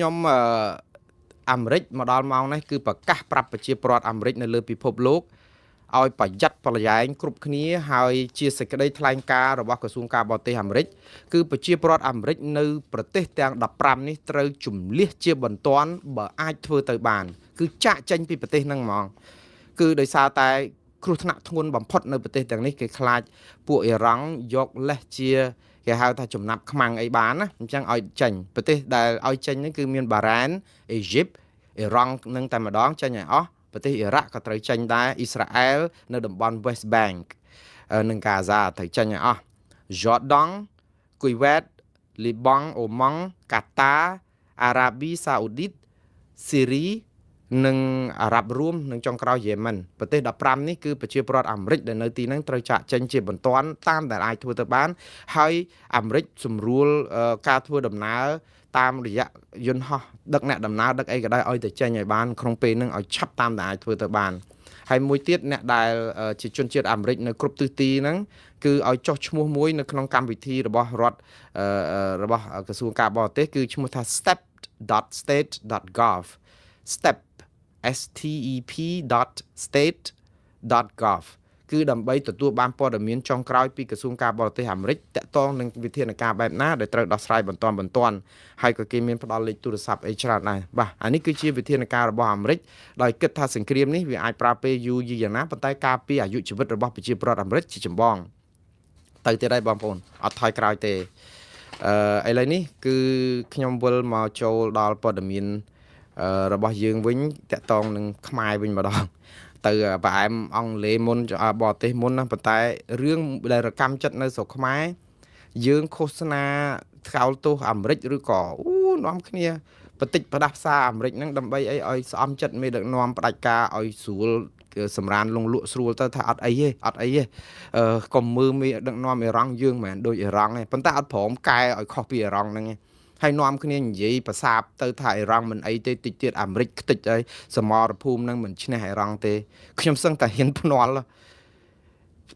ខ្ញុំអឺអាមេរិកមកដល់ម៉ោងនេះគឺប្រកាសប្រាប់ប្រជាពលរដ្ឋអាមេរិកនៅលើពិភពលោកឲ្យប្រយ័ត្នប្រយែងគ្រប់គ្នាហើយជាសេចក្តីថ្លែងការណ៍របស់ក្រសួងការបរទេសអាមេរិកគឺប្រជាពលរដ្ឋអាមេរិកនៅប្រទេសទាំង15នេះត្រូវជំលះជាបន្ទាន់បើអាចធ្វើទៅបាន គឺចាក់ចេញពីប្រទេសហ្នឹងហ្មងគឺដោយសារតែគ្រោះថ្នាក់ធ្ងន់បំផុតនៅប្រទេសទាំងនេះគេខ្លាចពួកអ៊ីរ៉ង់យកលេសជាគេហៅថាចំណាប់ខ្មាំងអីបានណាអញ្ចឹងឲ្យចេញប្រទេសដែលឲ្យចេញហ្នឹងគឺមានបារ៉ែនអេស៊ីបអ៊ីរ៉ង់នឹងតែម្ដងចេញឲ្យអស់ប្រទេសអ៊ីរ៉ាក់ក៏ត្រូវចេញដែរអ៊ីស្រាអែលនៅតំបន់ West Bank និងកាហ្សាត្រូវចេញឲ្យអស់យ៉ូដង់គុយវ៉េតលីបង់អូម៉ង់កាតាអារ៉ាប៊ីសាអូឌីតស៊ីរីនិងអារ៉ាប់រួមនិងចុងក្រោយយេម៉ិនប្រទេស15នេះគឺប្រជាពលរដ្ឋអាមេរិកដែលនៅទីហ្នឹងត្រូវចាកចេញជាបន្ទាន់តាមដែលអាចធ្វើទៅបានហើយអាមេរិកសម្រួលការធ្វើដំណើរតាមរយៈយន្តហោះដឹកអ្នកដំណើរដឹកអីក៏ដោយឲ្យទៅចេញឲ្យបានក្នុងពេលហ្នឹងឲ្យឆាប់តាមដែលអាចធ្វើទៅបានហើយមួយទៀតអ្នកដែលជាជនជាតិអាមេរិកនៅគ្រប់ទិសទីហ្នឹងគឺឲ្យចុះឈ្មោះមួយនៅក្នុងកម្មវិធីរបស់រដ្ឋរបស់ក្រសួងការបរទេសគឺឈ្មោះថា step.state.gov step step.state.gov គឺដើម្បីទទួលបានព័ត៌មានចុងក្រោយពីក្រសួងការបរទេសអាមេរិកតាក់ទងនឹងវិធានការបែបណាដែលត្រូវដោះស្រាយបន្ទាន់បន្ទាន់ហើយក៏គេមានផ្ដល់លេខទូរស័ព្ទអីច្រើនដែរបាទអានេះគឺជាវិធានការរបស់អាមេរិកដោយគិតថាសង្គ្រាមនេះវាអាចប្រើពេលយូរយីយ៉ាងណាប៉ុន្តែការពារអាយុជីវិតរបស់ប្រជាពលរដ្ឋអាមេរិកជាចម្បងទៅទៀតហើយបងប្អូនអត់ថយក្រោយទេអឺឥឡូវនេះគឺខ្ញុំវិលមកចូលដល់ព័ត៌មានរបស់យើងវិញតាក់ទងនឹងខ្មែរវិញម្ដងទៅប្រអែមអង់គ្លេសមុនបរទេសមុនណាប៉ុន្តែរឿងដែលរកម្មចិត្តនៅស្រុកខ្មែរយើងឃោសនាថ្កោលទោសអាមេរិកឬក៏អូនាំគ្នាបន្តិចផ្ដាស់ផ្សារអាមេរិកហ្នឹងដើម្បីអីឲ្យស្អំចិត្តមេដឹកនាំផ្ដាច់ការឲ្យស្រួលសម្រានលងលក់ស្រួលទៅថាអត់អីទេអត់អីទេអឺកុំមើលមេដឹកនាំអ៊ីរ៉ង់យើងមិនមែនដូចអ៊ីរ៉ង់ទេប៉ុន្តែអត់ព្រមកែឲ្យខុសពីអ៊ីរ៉ង់ហ្នឹងទេហើយនាំគ្នានិយាយប្រសាបទៅថាអ៊ីរ៉ង់មិនអីទេតិចទៀតអាមេរិកខ្ទេចហើយសមរភូមិនឹងមិនឈ្នះអ៊ីរ៉ង់ទេខ្ញុំសឹងតែហ៊ានភ្នាល់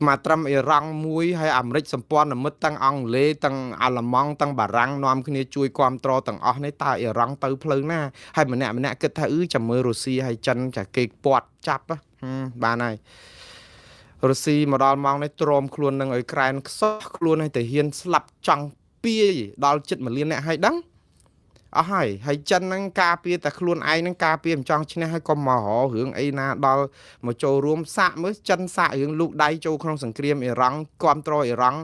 មកត្រឹមអ៊ីរ៉ង់មួយហើយអាមេរិកសម្ព័ន្ធមិត្តទាំងអង់គ្លេសទាំងអាល្លឺម៉ង់ទាំងបារាំងនាំគ្នាជួយគ្រប់គ្រងទាំងអស់នេះតើអ៊ីរ៉ង់ទៅផ្លូវណាហើយម្នាក់ម្នាក់គិតថាអឺចាំមើលរុស្ស៊ីហើយចិនចាគេពាត់ចាប់បានហើយរុស្ស៊ីមកដល់ម៉ោងនេះទ្រាំខ្លួននឹងអ៊ុយក្រែនខ្សោះខ្លួនឲ្យតែហ៊ានស្លាប់ចង់ពាយដល់ជិត1លានអ្នកឲ្យដឹងអស់ហើយហើយចិនហ្នឹងការពារតែខ្លួនឯងហ្នឹងការពារមិនចង់ឈ្នះហើយកុំមករករឿងអីណាដល់មកចូលរួមសាកមើលចិនសាករឿងលូកដៃចូលក្នុងសង្គ្រាមអ៊ីរ៉ង់គ្រប់គ្រងអ៊ីរ៉ង់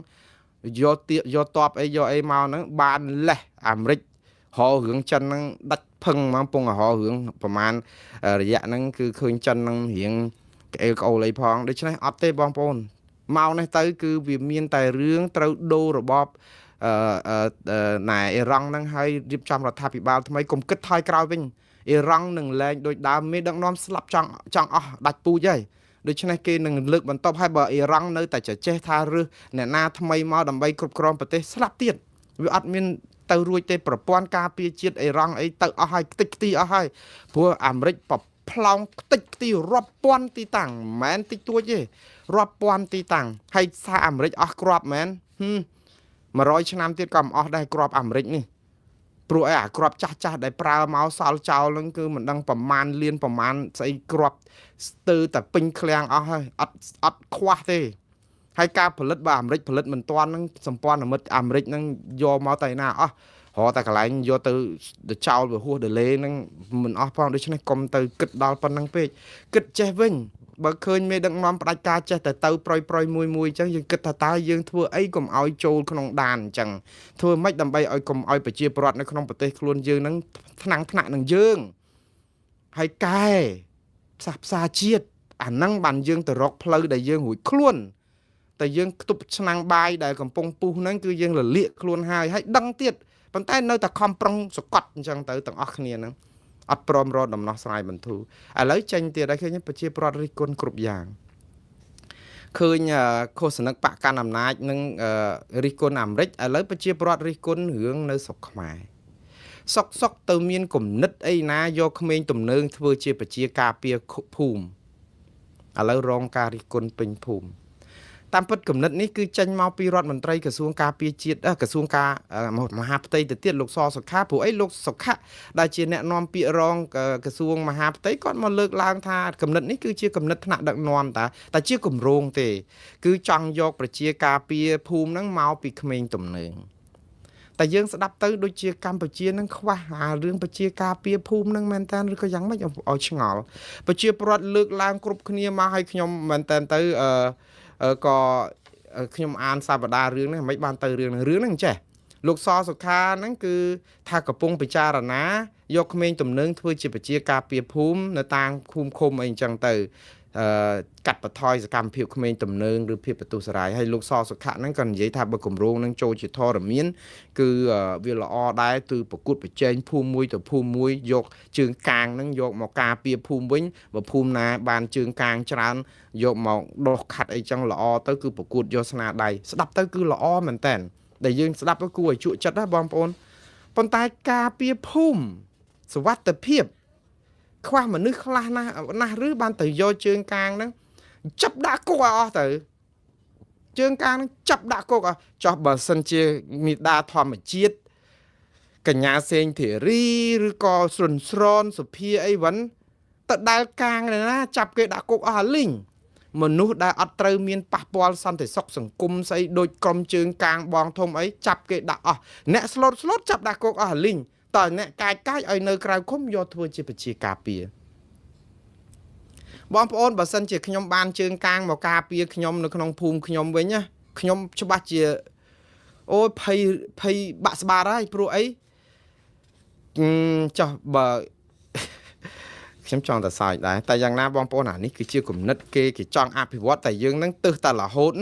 យកទៀយកតបអីយកអីមកហ្នឹងបានលេះអាមេរិករករឿងចិនហ្នឹងដាច់ផឹងហ្មងពងរករឿងប្រហែលរយៈហ្នឹងគឺឃើញចិនហ្នឹងរៀងក្អេលក្អូលអីផងដូច្នេះអត់ទេបងប្អូនមកនេះទៅគឺវាមានតែរឿងត្រូវដូររបបអឺណែអ៊ីរ៉ង់ហ្នឹងហើយរៀបចំរដ្ឋាភិបាលថ្មីកុំគិតថយក្រោយវិញអ៊ីរ៉ង់នឹងលែងដូចដើមមេដឹកនាំស្លាប់ចង់ចង់អស់ដាច់ពូជហើយដូច្នេះគេនឹងលើកបន្ទប់ឲ្យបើអ៊ីរ៉ង់នៅតែចេះថារើសអ្នកណាថ្មីមកដើម្បីគ្រប់គ្រងប្រទេសស្លាប់ទៀតវាអត់មានទៅរួចទេប្រព័ន្ធការពារជាតិអ៊ីរ៉ង់អីទៅអស់ហើយខ្ទេចខ្ទីអស់ហើយព្រោះអាមេរិកប្រផ្លោងខ្ទេចខ្ទីរាប់ពាន់ទីតាំងមិនមែនតិចតួចទេរាប់ពាន់ទីតាំងហើយសារអាមេរិកអស់គ្រាប់មែន100ឆ្នាំទៀតក៏មិនអស់ដែរគ្រាប់អាមេរិកនេះព្រោះអីអាគ្រាប់ចាស់ចាស់ដែលប្រើមកសល់ចោលហ្នឹងគឺមិនដឹងប្រមាណលៀនប្រមាណស្អីគ្រាប់ស្ទើរតែពេញឃ្លាំងអស់ហើយអត់អត់ខ្វះទេហើយការផលិតបើអាមេរិកផលិតមិនទាន់ហ្នឹងសម្ព័ន្ធមិត្តអាមេរិកហ្នឹងយកមកតែណាអស់រកតែកន្លែងយកទៅចោលវាហួសដលេហ្នឹងមិនអស់ផងដូច្នេះកុំទៅគិតដល់ប៉ុណ្្នឹងពេកគិតចេះវិញបើឃើញមេដឹកនាំផ្ដាច់ការចេះតែទៅប្រយប្រយមួយមួយអញ្ចឹងយើងគិតថាតើយើងធ្វើអីកុំឲ្យចូលក្នុងដានអញ្ចឹងធ្វើម៉េចដើម្បីឲ្យកុំឲ្យប្រជាពលរដ្ឋនៅក្នុងប្រទេសខ្លួនយើងហ្នឹងថ្នាំងថ្នាក់នឹងយើងហើយកែផ្សះផ្សាជាតិអាហ្នឹងបានយើងទៅរកផ្លូវដែលយើងរួចខ្លួនតែយើងខ្ទប់ឆ្នាំងបាយដែលកំពុងពុះហ្នឹងគឺយើងលលាកខ្លួនហើយហើយដឹងទៀតប៉ុន្តែនៅតែខំប្រឹងសកត់អញ្ចឹងទៅទាំងអស់គ្នាហ្នឹងអត់ព្រមរកដំណោះស្រាយបន្ធូរឥឡូវចេញទៀតហើយឃើញប្រជាប្រដ្ឋរិះគន់គ្រប់យ៉ាងឃើញឃោសនិកបកកាន់អំណាចនឹងរិះគន់អាមេរិកឥឡូវប្រជាប្រដ្ឋរិះគន់រឿងនៅស្រុកខ្មែរសុកសុកទៅមានគំនិតអីណាយកក្មេងទំនើងធ្វើជាប្រជាការពារភូមិឥឡូវរងការរិះគន់ពេញភូមិ តាមពិតគំនិតនេះគឺចេញមកពីរដ្ឋមន្ត្រីក្រសួងការពារជាតិក្រសួងការមហាផ្ទៃទៅទៀតលោកសសុខាព្រោះអីលោកសុខៈដែលជាអ្នកនាំពាក្យរងក្រសួងមហាផ្ទៃគាត់មកលើកឡើងថាគំនិតនេះគឺជាគំនិតថ្នាក់ដឹកនាំតែជាគម្រោងទេគឺចង់យកប្រជាការពារភូមិហ្នឹងមកពីក្មេងទំនើងតែយើងស្ដាប់ទៅដូចជាកម្ពុជានឹងខ្វះអារឿងប្រជាការពារភូមិនឹងមែនតើឬក៏យ៉ាងម៉េចឲ្យឆ្ងល់ប្រជាពលរដ្ឋលើកឡើងគ្រប់គ្នាមកឲ្យខ្ញុំមែនតើទៅក៏ខ្ញុំអានសប្តាហ៍រឿងនេះមិនបានទៅរឿងហ្នឹងរឿងហ្នឹងចេះលោកសសុខាហ្នឹងគឺថាកំពុងពិចារណាយកក្មេងទំនើងធ្វើជាប្រជាការពារភូមិនៅតាមភូមិឃុំអីអញ្ចឹងទៅកាត់បន្ថយសកម្មភាពក្មេងទំនើងឬភាពបន្ទុះសារាយហើយលោកសសុខៈហ្នឹងក៏និយាយថាបើគម្រោងហ្នឹងចូលជាធរមានគឺវាល្អដែរគឺប្រកួតប្រជែងភូមិមួយទៅភូមិមួយយកជើងកាងហ្នឹងយកមកការពារភូមិវិញបើភូមិណាបានជើងកាងច្រើនយកមកដោះខាត់អីចឹងល្អទៅគឺប្រកួតយកស្នាដៃស្ដាប់ទៅគឺល្អមែនតើដែលយើងស្ដាប់ទៅគួរឲ្យជក់ចិត្តណាបងប្អូនប៉ុន្តែការពារភូមិសុវត្ថិភាពខ្វះមនុស្សខ្លះណាស់ណាស់ឬបានទៅយកជើងកាងហ្នឹងចាប់ដាក់គុកឲ្យអស់ទៅជើងកាងហ្នឹងចាប់ដាក់គុកអស់ចោះបើសិនជាមេដាធម្មជាតិកញ្ញាសេងធីរីឬក៏ស្រុនស្រនសុភាអីវិញទៅដែលកាងណាចាប់គេដាក់គុកអស់អាលីងមនុស្សដែលអត់ត្រូវមានប៉ះពាល់សន្តិសុខសង្គមស្អីដូចក្រុមជើងកាងបងធំអីចាប់គេដាក់អស់អ្នកស្លូតស្លូតចាប់ដាក់គុកអស់អាលីងតើអ្នកកាយកាយឲ្យនៅក្រៅឃុំយកធ្វើជាប្រជាការពារបងប្អូនបើសិនជាខ្ញុំបានជើងកាងមកការពារខ្ញុំនៅក្នុងភូមិខ្ញុំវិញណាខ្ញុំច្បាស់ជាអូយភ័យភ័យបាក់ស្បាតហើយព្រោះអីចោះបើខ្ញុំចង់តែសើចដែរតែយ៉ាងណាបងប្អូនអានេះគឺជាគំនិតគេគេចង់អភិវឌ្ឍតែយើងនឹងទើសតែរហូត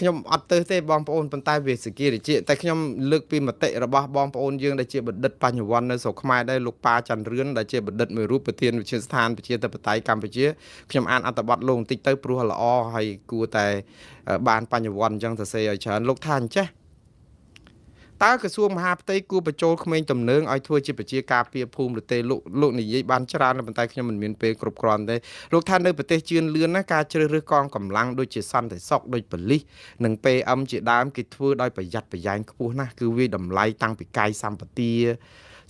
ខ្ញុំអត់ទើសទេបងប្អូនប៉ុន្តែវាសគារិជាតែខ្ញុំលើកពីមតិរបស់បងប្អូនយើងដែលជាបណ្ឌិតបញ្ញវន្តនៅស្រុកខ្មែរដែរលោកប៉ាច័ន្ទរឿនដែលជាបណ្ឌិតមួយរូបប្រធានវិទ្យាស្ថានប្រជាធិបតេយ្យកម្ពុជាខ្ញុំអានអត្ថបទលោកបន្តិចទៅព្រោះល្អហើយគួរតែបានបញ្ញវន្តអញ្ចឹងសរសេរឲ្យច្រើនលោកថាអញ្ចេះតើក្រសួងមហាផ្ទៃគួរបញ្ចូលក្មេងទំនើងឲ្យធ្វើជាប្រជាការពារភូមិឬទេលោកនិយាយបានច្រើនប៉ុន្តែខ្ញុំមិនមានពេលគ្រប់គ្រាន់ទេលោកថានៅប្រទេសជឿនលឿនណាការជ្រើសរើសកងកម្លាំងដូចជាសន្តិសុខដូចប៉ូលីសនិង PM ជាដើមគេធ្វើដោយប្រយ័ត្នប្រយែងខ្ពស់ណាស់គឺវាតម្លៃតាំងពីកាយសម្បទា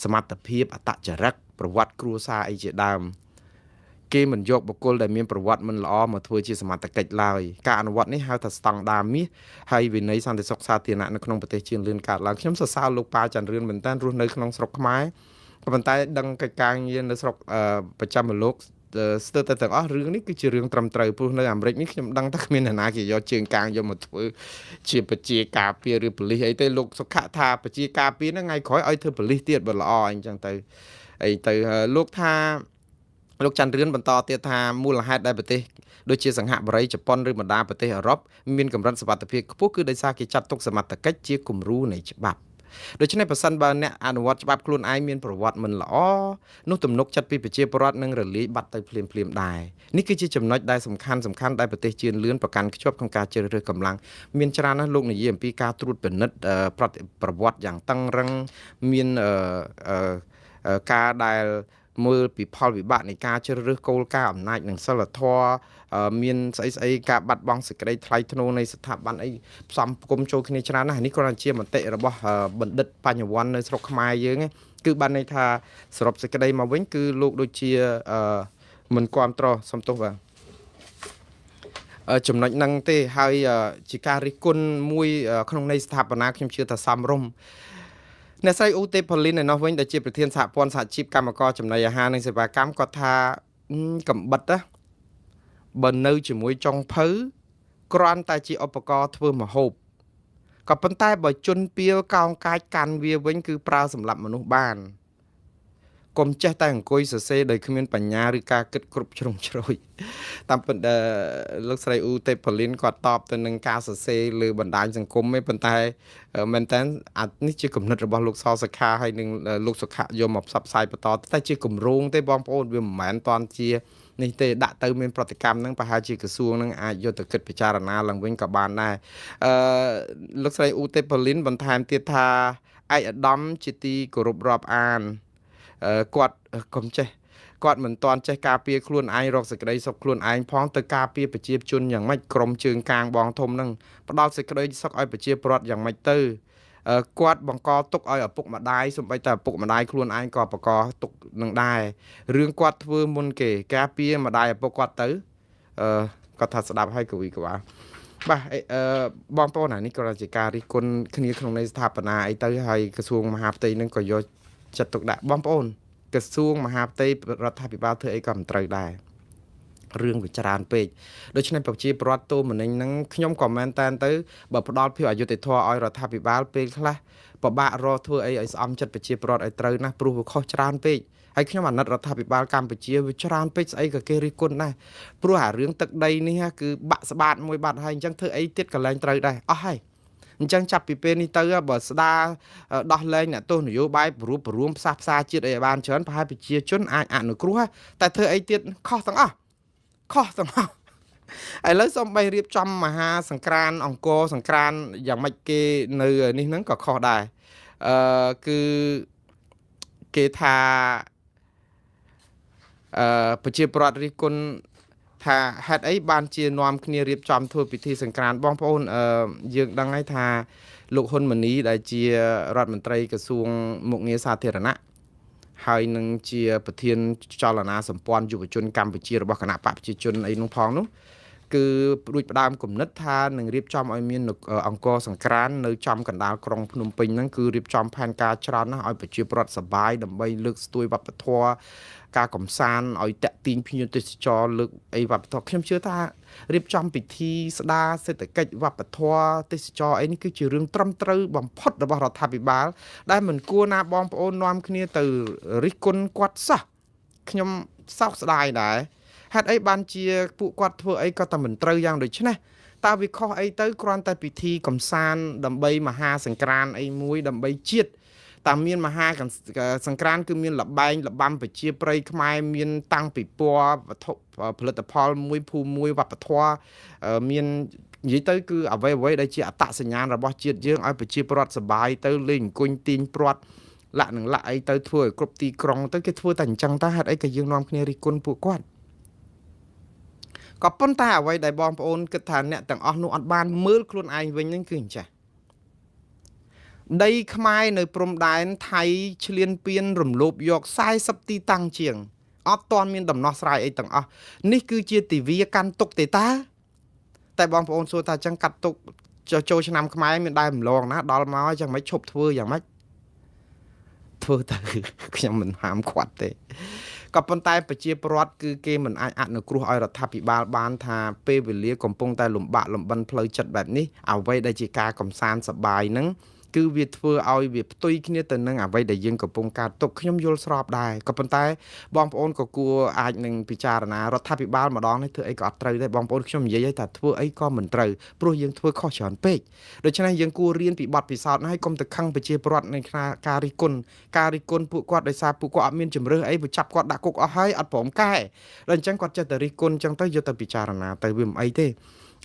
សមត្ថភាពអត្តចរិតប្រវត្តិគ្រួសារអីជាដើមគេមិនយកបុគ្គលដែលមានប្រវត្តិមិនល្អមកធ្វើជាសមត្ថកិច្ចឡើយការអនុវត្តនេះហៅថាស្តង់ដារមាសហើយវិន័យសន្តិសុខសាធារណៈនៅក្នុងប្រទេសជឿនលឿនកើតឡើងខ្ញុំសរសើរលោកប៉ាច័ន្ទរឿនមែនតើរស់នៅក្នុងស្រុកខ្មែរប៉ុន្តែដឹងកិច្ចការងារនៅស្រុកប្រចាំលោកស្ទើរតែទាំងអស់រឿងនេះគឺជារឿងត្រឹមត្រូវព្រោះនៅអាមេរិកនេះខ្ញុំដឹងថាគ្មានអ្នកណាគេយកជើងកាងយកមកធ្វើជាប្រជាការពារឬប៉ូលីសអីទេលោកសុខៈថាប្រជាការពារហ្នឹងថ្ងៃក្រោយឲ្យធ្វើប៉ូលីសទៀតបើល្អអីចឹងទៅអីទៅលោកថាលោកច័ន្ទរឿនបន្តទៀតថាមូលហេតុដែលប្រទេសដូចជាសិង្ហបុរីជប៉ុនឬបណ្ដាប្រទេសអឺរ៉ុបមានកម្រិតសុវត្ថិភាពខ្ពស់គឺដោយសារគេចាត់ទុកសមត្ថកិច្ចជាគំរូនៃច្បាប់ដូច្នេះប្រសិនបើអ្នកអនុវត្តច្បាប់ខ្លួនឯងមានប្រវត្តិមិនល្អនោះទំនុកចិត្តពីប្រជាពលរដ្ឋនឹងរលាយបាត់ទៅភ្លាមភ្លាមដែរនេះគឺជាចំណុចដែលសំខាន់សំខាន់ដែលប្រទេសជឿនលឿនប្រកាន់ខ្ជាប់ក្នុងការជ្រើសរើសកម្លាំងមានច្រើនណាស់លោកនិយាយអំពីការត្រួតពិនិត្យប្រវត្តិយ៉ាងតឹងរឹងមានការដែលមើលពីផលវិបាកនៃការជ្រើសរើសគោលការណ៍អំណាចនិងសិលធម៌មានស្អីស្អីការបាត់បង់សេចក្តីថ្លៃថ្នូរនៃស្ថាប័នអីផ្សំផ្គុំចូលគ្នាច្រើនណាស់នេះគ្រាន់តែជាមតិរបស់បណ្ឌិតបញ្ញវន្តនៅស្រុកខ្មែរយើងគឺបានន័យថាសរុបសេចក្តីមកវិញគឺលោកដូចជាមិនគាំទ្រសំទោសបាទចំណុចហ្នឹងទេហើយជាការរិះគន់មួយក្នុងន័យស្ថាបនាខ្ញុំជឿថាសមរម្យអ្នកស្រីអ៊ូទេផលីនឯណោះវិញដែលជាប្រធានសហព័ន្ធសហជីពកម្មករចំណីអាហារនិងសេវាកម្មគាត់ថាកំបិតណាបើនៅជាមួយចុងភៅគ្រាន់តែជាឧបករណ៍ធ្វើម្ហូបក៏ប៉ុន្តែបើជន់ពីលកោងកាចកាន់វាវិញគឺប្រើសម្រាប់មនុស្សបានកុំចេះតែអង្គុយសរសេរដោយគ្មានបញ្ញាឬការគិតគ្រប់ជ្រុងជ្រោយតាមពិតលោកស្រីអ៊ូទេផលីនគាត់តបទៅនឹងការសរសេរលើបណ្ដាញសង្គមឯងប៉ុន្តែមែនតើអានេះជាគំនិតរបស់លោកសសុខាហើយនឹងលោកសុខៈយកមកផ្សព្វផ្សាយបន្តតែជាគម្រោងទេបងប្អូនវាមិនមែនតាន់ជានេះទេដាក់ទៅមានប្រតិកម្មហ្នឹងប្រហែលជាក្រសួងហ្នឹងអាចយកទៅគិតពិចារណាឡើងវិញក៏បានដែរលោកស្រីអ៊ូទេផលីនបន្ថែមទៀតថាឯកឧត្តមជាទីគោរពរាប់អានគាត់កុំចេះ គាត់មិនទាន់ចេះការពារខ្លួនឯងរកសេចក្តីសុខខ្លួនឯងផងទៅការពារប្រជាជនយ៉ាងម៉េចក្រុមជើងកាងបងធំហ្នឹងផ្ដល់សេចក្តីសុខឲ្យប្រជាពលរដ្ឋយ៉ាងម៉េចទៅគាត់បង្កទុកឲ្យឪពុកម្ដាយសំបីតែឪពុកម្ដាយខ្លួនឯងក៏បង្កទុកនឹងដែររឿងគាត់ធ្វើមុនគេការពារម្ដាយឪពុកគាត់ទៅអឺគាត់ថាស្ដាប់ឲ្យកវីក្បាលបាទអឺបងប្អូនអានេះក៏ជាការរិះគន់គ្នាក្នុងនៃស្ថាបនាអីទៅហើយក្រសួងមហាផ្ទៃនឹងក៏យកចិត្តទុកដាក់បងប្អូនក្រសួងមហាផ្ទៃរដ្ឋាភិបាលធ្វើអីក៏មិនត្រូវដែររឿងវាច្រើនពេកដូច្នេះប្រជាពលរដ្ឋទូមនិញហ្នឹងខ្ញុំក៏មែនតែនទៅបើផ្ដល់ភាពអយុត្តិធម៌ឲ្យរដ្ឋាភិបាលពេលខ្លះពិបាករកធ្វើអីឲ្យស្អំចិត្តប្រជាពលរដ្ឋឲ្យត្រូវណាស់ព្រោះវាខុសច្រើនពេកហើយខ្ញុំអាណិតរដ្ឋាភិបាលកម្ពុជាវាច្រើនពេកស្អីក៏គេរិះគន់ដែរព្រោះអារឿងទឹកដីនេះគឺបាក់ស្បាតមួយបាត់ហើយអញ្ចឹងធ្វើអីទៀតក៏លែងត្រូវដែរអស់ហើយអញ្ចឹងចាប់ពីពេលនេះទៅបើស្ដារដោះលែងអ្នកទោសនយោបាយព្រោះព្រមផ្សះផ្សាជាតិអីឲ្យបានច្រើនប្រហែលប្រជាជនអាចអនុគ្រោះតែធ្វើអីទៀតខុសទាំងអស់ខុសទាំងអស់ឥឡូវសូមបីរៀបចំមហាសង្ក្រានអង្គរសង្ក្រានយ៉ាងម៉េចគេនៅនេះហ្នឹងក៏ខុសដែរអឺគឺគេថាអឺប្រជាប្រដ្ឋរិះគន់ថាហេតុអីបានជានាំគ្នារៀបចំធ្វើពិធីសង្ក្រានបងប្អូនអឺយើងដឹងហើយថាលោកហ៊ុនម៉ាណីដែលជារដ្ឋមន្ត្រីក្រសួងមុខងារសាធារណៈហើយនឹងជាប្រធានចលនាសម្ព័ន្ធយុវជនកម្ពុជារបស់គណៈបកប្រជាជនអីនោះផងនោះគឺរួចផ្ដើមគំនិតថានឹងរៀបចំឲ្យមានអង្គរសង្ក្រាននៅចំកណ្ដាលក្រុងភ្នំពេញហ្នឹងគឺរៀបចំផែនការច្រើនណាស់ឲ្យប្រជាពលរដ្ឋសប្បាយដើម្បីលើកស្ទួយវប្បធម៌ការកំសាន្តឲ្យតាក់ទាញភ្ញៀវទេសចរលើកអីវប្បធម៌ខ្ញុំជឿថារៀបចំពិធីស្ដារសេដ្ឋកិច្ចវប្បធម៌ទេសចរអីនេះគឺជារឿងត្រឹមត្រូវបំផុតរបស់រដ្ឋាភិបាលដែលមិនគួរណាបងប្អូននាំគ្នាទៅរិះគន់គាត់សោះខ្ញុំសោកស្ដាយដែរហេតុអីបានជាពួកគាត់ធ្វើអីក៏តែមិនត្រូវយ៉ាងដូចនេះតើវាខុសអីទៅគ្រាន់តែពិធីកំសាន្តដើម្បីមហាសង្ក្រានអីមួយដើម្បីជាតិតាមមានមហាសង្ក្រានគឺមានលបែងលបាំប្រជាប្រិយខ្មែរមានតាំងពីពណ៌វត្ថុផលិតផលមួយភូមិមួយវប្បធម៌មាននិយាយទៅគឺអ្វីៗដែលជាអត្តសញ្ញាណរបស់ជាតិយើងឲ្យប្រជាពលរដ្ឋសប្បាយទៅលេងអង្គុញទាញព្រាត់លាក់នឹងលាក់អីទៅធ្វើឲ្យគ្រប់ទីក្រុងទៅគេធ្វើតែអញ្ចឹងតើហេតុអីក៏យើងនាំគ្នារិះគន់ពួកគាត់ក៏ប៉ុន្តែអ្វីដែលបងប្អូនគិតថាអ្នកទាំងអស់នោះអត់បានមើលខ្លួនឯងវិញហ្នឹងគឺអញ្ចេះដីខ្មែរនៅព្រំដែនថៃឈ្លានពានរំលោភយក40ទីតាំងជាងអត់ទាន់មានដំណោះស្រាយអីទាំងអស់នេះគឺជាទិវាកាន់ទុកទេតាតែបងប្អូនសួរថាអញ្ចឹងកាត់ទុកចូលឆ្នាំខ្មែរមានដែរម្លងណាដល់មកអញ្ចឹងមិនឈប់ធ្វើយ៉ាងម៉េចធ្វើទៅខ្ញុំមិនហាមឃាត់ទេក៏ប៉ុន្តែប្រជាពលរដ្ឋគឺគេមិនអាចអនុគ្រោះឲ្យរដ្ឋាភិបាលបានថាពេលវេលាកំពុងតែលំបាកលំបិនផ្លូវចិត្តបែបនេះអ្វីដែលជាការកំសាន្តសប្បាយហ្នឹងគឺវាធ្វើឲ្យវាផ្ទុយគ្នាទៅនឹងអ្វីដែលយើងកំពុងកើតទុកខ្ញុំយល់ស្របដែរក៏ប៉ុន្តែបងប្អូនក៏គួរអាចនឹងពិចារណារដ្ឋាភិបាលម្ដងនេះធ្វើអីក៏អត់ត្រូវដែរបងប្អូនខ្ញុំនិយាយឲ្យថាធ្វើអីក៏មិនត្រូវព្រោះយើងធ្វើខុសច្រើនពេកដូច្នេះយើងគួររៀនពីបទពិសោធន៍ហើយកុំទៅខឹងប្រជាពលរដ្ឋในការរិះគន់ការរិះគន់ពួកគាត់ដោយសារពួកគាត់អត់មានជំរឿសអីព្រោះចាប់គាត់ដាក់គុកអស់ហើយអត់ព្រមកែដល់អញ្ចឹងគាត់ចេះតែរិះគន់អញ្ចឹងទៅយកទៅពិចារណាទៅវាមិនអីទេ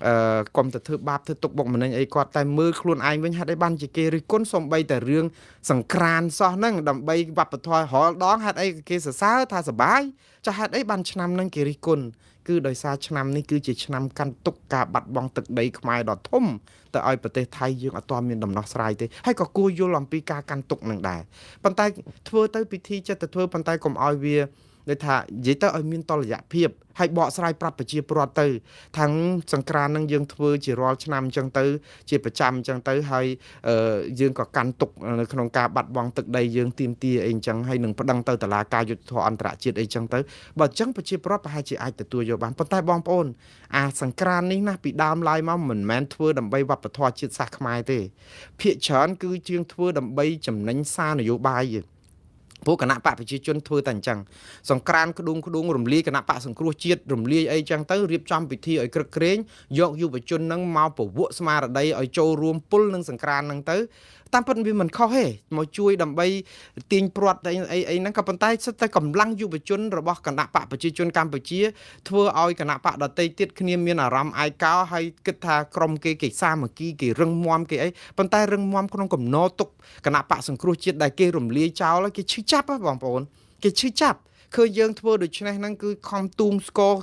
អឺកុំទៅធ្វើបាបធ្វើទុកបុកម្នេញអីគាត់តែមើលខ្លួនឯងវិញហេតុអីបានជាគេរិះគន់សំបីតែរឿងសង្ក្រានសោះហ្នឹងដើម្បីវប្បធម៌រាល់ដងហេតុអីគេសរសើរថាសបាយចាហេតុអីបានឆ្នាំហ្នឹងគេរិះគន់គឺដោយសារឆ្នាំនេះគឺជាឆ្នាំកាន់ទុកការបាត់បង់ទឹកដីខ្មែរដ៏ធំទៅឲ្យប្រទេសថៃយើងអត់ទាន់មានដំណោះស្រាយទេហើយក៏គួរយល់អំពីការកាន់ទុកនឹងដែរប៉ុន្តែធ្វើទៅពិធីចិត្តទៅធ្វើប៉ុន្តែកុំឲ្យវាដូចថានិយាយទៅឲ្យមានតលយៈភាពហើយបកស្រាយប្រាប់ប្រជាពលរដ្ឋទៅថាងសង្ក្រាននឹងយើងធ្វើជារាល់ឆ្នាំអញ្ចឹងទៅជាប្រចាំអញ្ចឹងទៅហើយយើងក៏កាន់ទុកនៅក្នុងការបាត់បង់ទឹកដីយើងទាមទារអីអញ្ចឹងហើយនឹងប្តឹងទៅតុលាការយុត្តិធម៌អន្តរជាតិអីអញ្ចឹងទៅបើអញ្ចឹងប្រជាពលរដ្ឋប្រហែលជាអាចទទួលយកបានប៉ុន្តែបងប្អូនអាសង្ក្រាននេះណាពីដើមឡើយមកមិនមែនធ្វើដើម្បីវប្បធម៌ជាតិសាសន៍ខ្មែរទេភាគច្រើនគឺជាងធ្វើដើម្បីចំណេញសារនយោបាយទេពួកគណៈបកប្រជាជនធ្វើតែអញ្ចឹងសង្ក្រានក្ដួងក្ដួងរំលាយគណៈបកសង្គ្រោះជាតិរំលាយអីចឹងទៅរៀបចំពិធីឲ្យក្រឹកក្រែងយកយុវជននឹងមកពវក់ស្មារតីឲ្យចូលរួមពុលនឹងសង្ក្រាននឹងទៅតាមពិតវាមិនខុសទេមកជួយដើម្បីទាញព្រាត់អីអីអីហ្នឹងក៏ប៉ុន្តែសិតតែកម្លាំងយុវជនរបស់គណៈបកប្រជាជនកម្ពុជាធ្វើឲ្យគណៈបកដទៃទៀតគ្នាមានអារម្មណ៍ឯកោហើយគិតថាក្រុមគេគេសាមគ្គីគេរឹងមាំគេអីប៉ុន្តែរឹងមាំក្នុងកំណោទុកគណៈបកសង្គ្រោះជាតិដែលគេរំលាយចោលគេឈឺចាប់ហ៎បងប្អូនគេឈឺចាប់ ឃើញយើងធ្វើដូច្នេះហ្នឹងគឺខំទូងស្គរ